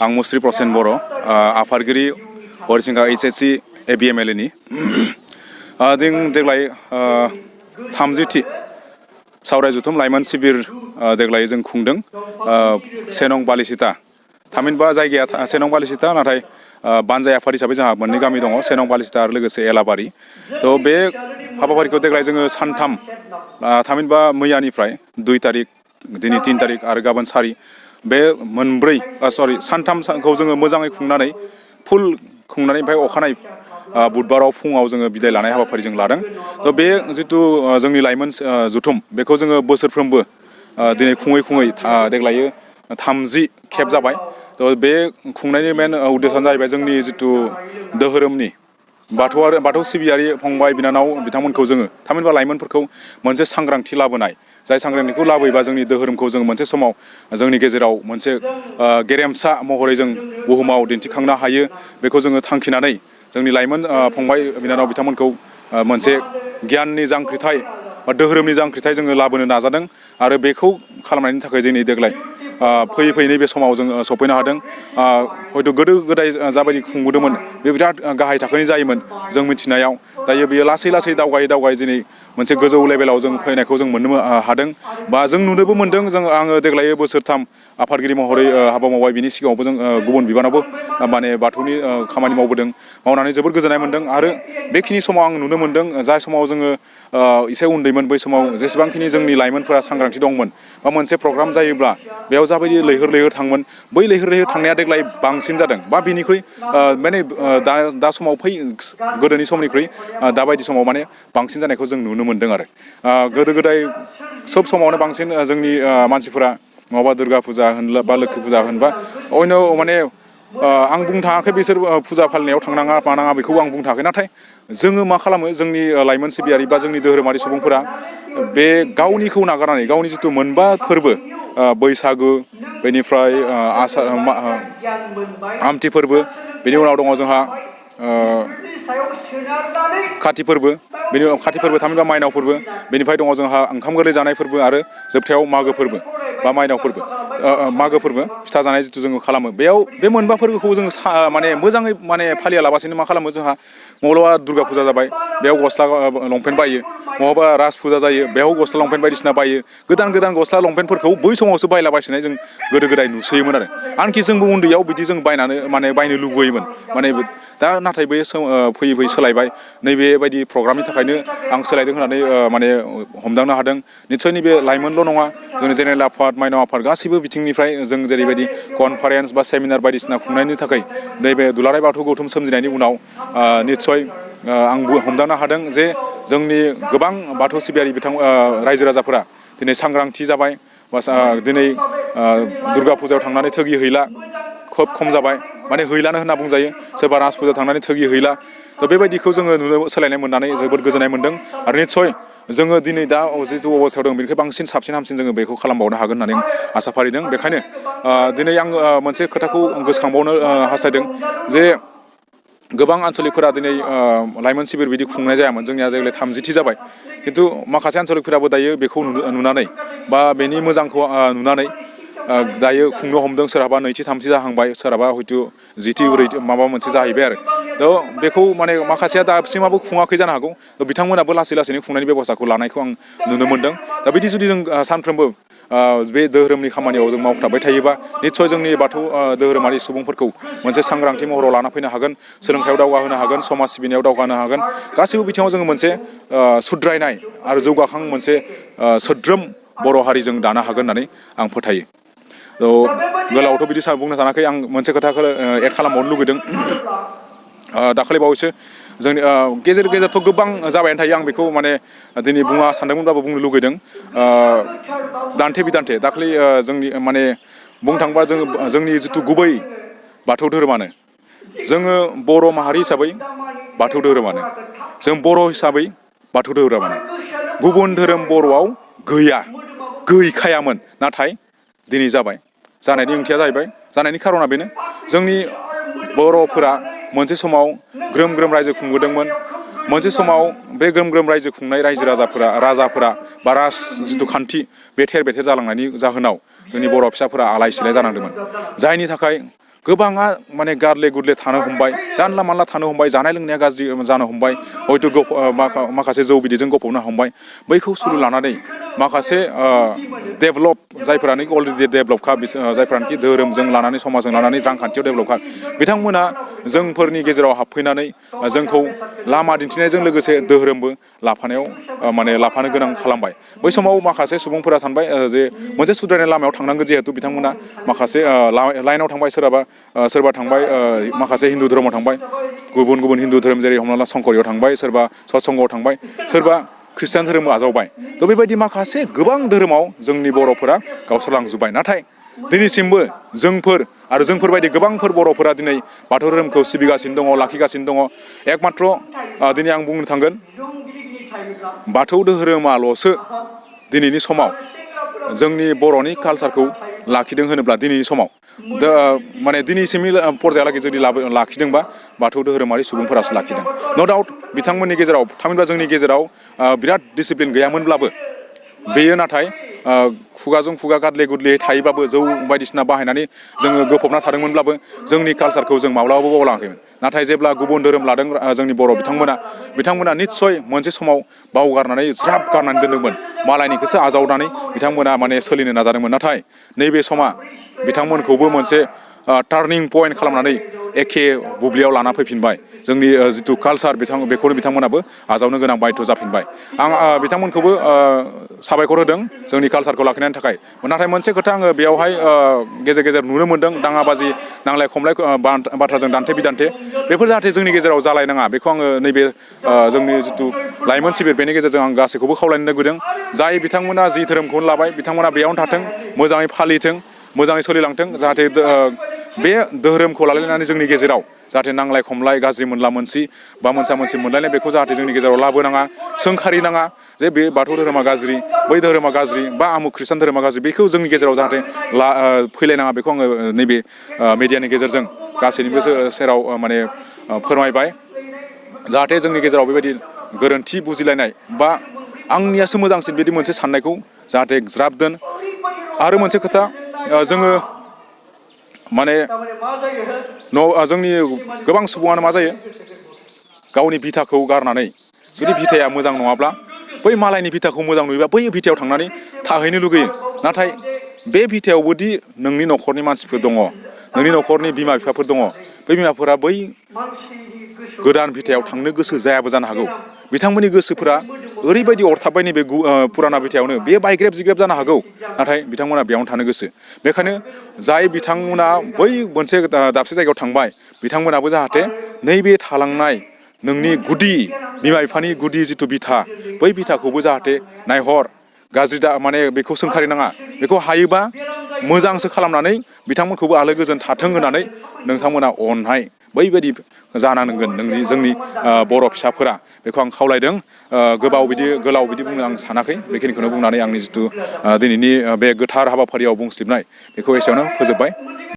आं मुस्रि प्रसेन बर' आफादगिरि हरिसिंगा HSC ABMLA नि जों देग्लाय 30थि सावराय जुथुम लाइमोन शिबिर देग्लाय जों खुंदों सेनं बालिसिता थामहिनबा जायगाया सेनं बालिसिता नाथाय बानजाय आफाद हिसाबै जोंहा मोननै गामि दङ सेनं बालिसिता आरो लोगोसे एलाबारि थ' बे हाबाफारिखौ देग्लाय जोङो सानथाम थामहिनबा मैयानिफ्राय 2 तारिख दिनै 3 तारिख आरो गाबोन 4 बे मोनब्रै सानथामखौ जोङो मोजाङै खुंनानै फुल खुंनानै ओमफ्राय अखानायै बुधबाराव फुङाव जोङो बिदाय लानाय हाबाफारि जों लादों थ' बे जिथु जोंनि लाइमोन जुथुम बेखौ जोङो बोसोरफ्रोमबो दिनै खुङै देग्लाय 30 खेब जाबाय थ' बे खुंनायनि मेन उद्देश्यआनो जाहैबाय जोंनि जिथु धोरोमनि बाथौ सिबियारि फंबाय बिनानाव बिथांमोनखौ जोङो थामहिनबा लाइमोनफोरखौ मोनसे सांग्रांथि लाबोनाय जाय सांग्रांथिखौ लाबोयोबा जोंनि धोरोमखौ जों मोनसे समाव जोंनि गेजेराव मोनसे गेरेमसा महरै जों बुहुमाव दिन्थिखांनो हायो बेखौ जोङो थांखिनानै जोंनि लाइमोन फंबाय बिनानाव बिथांमोनखौ मोनसे गियाननि जांख्रिथाय बा धोरोमनि जांख्रिथाय जोङो लाबोनो नाजादों आरो बेखौ खालामनायनि थाखाय जोंनि देग्लाय फैयै नैबे समाव जों सफैनो हादों हयथ' गोदो गोदाय जाबायदि खुंबोदोंमोन बे बिराद गाहाय थाखोनि जायोमोन जों मिथिनायाव दायो बेयो लासै दावगायै दिनै मोनसे गोजौ लेभेलाव जों फैनायखौ जों मोननो हादों बा जों नुनोबो मोन्दों आङो देग्लाय बोसोरथाम आफादगिरि महरै हाबा मावबाय बिनि सिगाङावबो जों गुबुन बिबानावबो माने बाथौनि खामानि मावबोदों मावनानै जोबोद गोजोननाय मोन्दों आरो बेखिनि समाव आं नुनो मोन्दों जाय समाव जोङो एसे उन्दैमोन बै समाव जेसेबांखिनि जोंनि लाइमोनफोरा सांग्रांथि दंमोन बा मोनसे प्रग्राम जायोब्ला बेयाव जाबायदि लैहोर थांमोन बै लैहोर थांनाया देग्लाय बांसिन जादों बा बिनिख्रुइ माने दा समाव गोदोनि समनिख्रुइ दाबायदि समाव माने बांसिन जानायखौ जों नुनो मोन्दों आरो गोदो गोदाय सब समावनो बांसिन जोंनि मानसिफोरा नङाबा दुर्गा फुजा होनला बा लोखि फुजा होनबा अन्य माने आं बुंनो थाङाखै बिसोर फुजा फालिनायाव थांनाङा मानाङा बेखौ आं बुंनो थाङाखै नाथाय जोङो मा खालामो जोंनि लाइमोन सिबियारि बा जोंनि धोरोमारि सुबुंफोरा बे गावनिखौ नागारनानै गावनि जिथु मोनबा फोरबो बैसागु बेनिफ्राय आमथि फोरबो बेनि उनाव दङ जोंहा काति फोरबो बेनि उनाव काति फोरबो थामहिनबा माइनाव फोरबो बेनिफ्राय दङ जोंहा ओंखाम गोरलै जानाय फोरबो आरो जोबथायाव मागो फोरबो बा माइनाव फोरबो मागो फोरबो फिथा जानाय जिथु जोङो खालामो बेयाव बे मोनबा फोरबोखौ जोङो माने मोजाङै माने फालियालाबासिनो मा खालामो जोंहा माब्लाबा दुर्गा फुजा जाबाय बेयाव गस्ला लंपेन्ट बायो बहाबा राज फुजा जायो बेयाव गस्ला लंपेन्ट बायदिसिना बायो गोदान गस्ला लंपेन्टफोरखौ बै समावसो बायलाबायसिनाय जों गोदो गोदाय नुसोयोमोन आरो आनखि जोंबो उन्दैयाव बिदि जों बायनानै माने बायनो लुबैयोमोन माने दा नाथाय बे फैयै सोलायबाय नैबेबायदि प्रग्रामनि थाखायनो आं सोलायदों होननानै माने हमदांनो हादों निस्सय नैबे लाइमोनल' नङा जोंनि जेनेरेल आफाद माइनाव आफाद गासैबो बिथिंनिफ्राय जों जेरैबायदि कनफारेन्स बा सेमिनार बायदिसिना खुंनायनि थाखाय नैबे दुलाराय बाथौ गौथुम सोमजिनायनि उनाव निस्सय आंबो हमदांनो हादों जे जोंनि गोबां बाथौ सिबियारि रायजो राजाफोरा दिनै सांग्रांथि जाबाय बा दिनै दुर्गा फुजायाव थांनानै थोगि हैला खोब खम जाबाय माने हैलानो होनना बुंजायो सोरबा राज फुजा थांनानै थोगि हैला थ' बेबायदिखौ जोङो नुनो सोलायनाय मोननानै जोबोद गोजोननाय मोन्दों आरो निस्सय जोङो दिनै दा जिथु अबस्थायाव दं बेनिफ्राय बांसिन साबसिन हामसिन जोङो बेखौ खालामबावनो हागोन होननानै आसा फारिदों बेखायनो दिनै आं मोनसे खोथाखौ गोसोखांबावनो हास्थायदों जे गोबां आनसलिकफोरा दिनै लाइमोन शिबिर बिदि खुंनाय जायामोन जोंनिया देग्लाय 30थि जाबाय खिन्थु माखासे आनसलिकफोराबो दायो बेखौ नुनानै बा बेनि मोजांखौ नुनानै दायो खुंनो हमदों सोरहाबा 2थि 3थि जाहांबाय सोरहाबा हयथ' 10थि 4थि माबा मोनसे जाहैबाय आरो थ' बेखौ माने माखासेया दासिमाबो खुङाखै जानो हागौ बिथांमोनाबो लासैनो खुंनायनि बेब'स्थाखौ लानायखौ आं नुनो मोन्दों दा बिदि जुदि जों सानफ्रोमबो बे धोरोमनि खामानियाव जों मावथाबबाय थायोबा निस्सय जोंनि बाथौ धोरोमारि सुबुंफोरखौ मोनसे सांग्रांथि महराव लाना फैनो हागोन सोलोंथायाव दावगाहोनो हागोन समाज सिबिनायाव दावगानो हागोन गासैबो बिथिङाव जोङो मोनसे सुद्रायनाय आरो जौगाखां मोनसे सोद्रोम बर' हारि जों दानो हागोन होननानै आं फोथायो थ' गोलावथ' बिदि बुंनो सानाखै आं मोनसे खोथाखौ एड खालामबावनो लुगैदों दाखालि बावैसो जोंनि गेजेरथ' गोबां जाबायानो थायो आं बेखौ माने दिनै बुङा सानदोंमोनब्लाबो बुंनो लुगैदों दान्थे बिदान्थे दाखालि जोंनि माने बुंनो थाङोबा जोंनि जिथु गुबै बाथौ धोरोमानो जोङो बर' माहारि हिसाबै बाथौ धोरोमानो जों बर' हिसाबै बाथौ धोरोमानो गुबुन धोरोम बर'आव गैखायामोन नाथाय दिनै जाबाय जानायनि ओंथिया जाहैबाय जानायनि खारना बेनो जोंनि बर'फोरा मोनसे समाव ग्रोम रायजो खुंबोदोंमोन मोनसे समाव बे ग्रोम रायजो खुंनाय राजाफोरा बा जिथु खान्थि बे थेर बेथेर जालांनायनि जाहोनाव जोंनि बर' फिसाफोरा आलाय सिलाय जानांदोंमोन जायनि थाखाय गोबाङा माने गारले गुरले थानो हमबाय जानला मानला थानो हमबाय जानाय लोंनाया गाज्रि जानो हमबाय हयथ' माखासे जौ बिदैजों गफबनो हमबाय बैखौ सुलु लानानै माखासे डेभेलप जायफोरानोखि अलरेडि डेभेलपखा जायफोरानोखि धोरोमजों लानानै समाजजों लानानै रांखान्थियाव डेभेलपखा बिथांमोना जोंफोरनि गेजेराव हाबफैनानै जोंखौ लामा दिन्थिनायजों लोगोसे धोरोमबो लाफानायाव माने लाफानो गोनां खालामबाय बै समाव माखासे सुबुंफोरा सानबाय जे मोनसे सुद्रायनाय लामायाव थांनांगौ जिहेतु बिथांमोना माखासे लाइनाव थांबाय सोरबा थांबाय माखासे हिन्दु धर्मआव थांबाय गुबुन गुबुन हिन्दु धोरोम जेरै हमना ला शंकरियाव थांबाय सोरबा सत्संगआव थांबाय सोरबा ख्रिस्टान धोरोम आजावबाय थ' बेबायदि माखासे गोबां धोरोमाव जोंनि बर'फोरा गावस्रालांजोब्बाय नाथाय दिनैसिमबो जोंफोरबायदि गोबांफोर बर'फोरा दिनै बाथौ धोरोमखौ सिबिगासिनो दङ लाखिगासिनो दङ एकमात्र दिनै आं बुंनो थांगोन बाथौ धोरोमाल'सो दिनैनि समाव जोंनि बर'नि कालसारखौ लाखिदों होनोब्ला दिनैनि समाव माने दिनैसिमनि पर्यायहालागै जुदि लाखिदोंबा बाथौ धोरोमारि सुबुंफोरासो लाखिदों न' डाउट बिथांमोननि गेजेराव थामहिनबा जोंनि गेजेराव बिराद डिसिप्लिन गैयामोनब्लाबो बेयो नाथाय खुगाजों खुगा गादले गुदले थायोब्लाबो जौ बायदिसिना बाहायनानै जोङो गोफबना थादोंमोनब्लाबो जोंनि कालसारखौ जों माब्लाबाबो बावलाङाखैमोन नाथाय जेब्ला गुबुन धोरोम लादों जोंनि बर' बिथांमोना निस्सय मोनसे समाव बावगारनानै ज्राब गारनानै दोन्दोंमोन मालायनिखौसो आजावनानै बिथांमोना माने सोलिनो नाजादोंमोन नाथाय नैबे समा बिथांमोनखौबो मोनसे टार्निं पइन्ट खालामनानै एखे बुब्लियाव लाना फैफिनबाय जोंनि जिथु कालसार बेखौनो बिथांमोनाबो आजावनो गोनां बायध' जाफिनबाय आं बिथांमोनखौबो साबायखर होदों जोंनि कालसारखौ लाखिनायनि थाखाय नाथाय मोनसे खोथा आङो बेयावहाय गेजेर गेजेर नुनो मोन्दों दाङाबाजि नांलाय खमलाय बाथ्राजों दान्थे बिदान्थे बेफोर जाहाथे जोंनि गेजेराव जालायनाङा बेखौ आङो नैबे जोंनि जिथु लाइमोन शिबिर बेनि गेजेरजों आं गासैखौबो खावलायनो लुबैदों जाय बिथांमोना जि धोरोमखौनो लाबाय बिथांमोना बेयावनो थाथों मोजाङै फालिथों मोजाङै सोलिलांथों जाहाथे बे धोरोमखौ लालायनानै जोंनि गेजेराव जाहाथे नांलाय खमलाय गाज्रि मोनला मोनसि बा मोनसा मोनसि मोनलायनाय बेखौ जाहाथे जोंनि गेजेराव लाबोनाङा सोंखारिनाङा जे बे बाथौ धोरोमा गाज्रि बै धोरोमा गाज्रि बा आमुक ख्रिस्टान धोरोमा गाज्रि बेखौ जोंनि गेजेराव जाहाथे फैलायनाङा बेखौ आङो नैबे मिडियानि गेजेरजों गासैनिबो सेराव माने फोरमायबाय जाहाथे जोंनि गेजेराव बेबायदि गोरोन्थि बुजिलायनाय बा आंनियासो मोजांसिन बिदि मोनसे साननायखौ जाहाथे ज्राब दोन आरो मोनसे खोथा जोङो माने जोंनि गोबां सुबुङानो मा जायो गावनि बिथाखौ गारनानै जुदि बिथाया मोजां नङाब्ला बै मालायनि बिथाखौ मोजां नुयोबा बै बिथायाव थांनानै थाहैनो लुगैयो नाथाय बे बिथायावबोदि नोंनि न'खरनि मानसिफोर दङ नोंनि न'खरनि बिमा बिफाफोर दङ बै बिमाफोरा बै गोदान बिथायाव थांनो गोसो जायाबो जानो हागौ बिथांमोननि गोसोफोरा ओरैबायदि अरथाबबाय नैबे पुराना बिथायावनो बे बायग्रेब जिग्रेब जानो हागौ नाथाय बिथांमोना बेयावनो थानो गोसो बेखायनो जाय बिथांमोना बै मोनसे दाबसे जायगायाव थांबाय बिथांमोनाबो जाहाथे नैबे थालांनाय नोंनि गुदि बिमा बिफानि गुदि जिथु बिथा बै बिथाखौबो जाहाथे नायहर गाज्रि माने बेखौ सोंखारिनाङा बेखौ हायोबा मोजांसो खालामनानै बिथांमोनखौबो आलो गोजोन थाथों होनानै नोंथांमोना अननाय बैबायदि जानांगोन जोंनि बर' फिसाफोरा बेखौ आं खावलायदों गोलाव बिदि बुंनो आं सानाखै बेखिनिखौनो बुंनानै आंनि जिथु दिनैनि बे गोथार हाबाफारियाव बुंस्लिबनाय बेखौ एसेयावनो फोजोबबाय।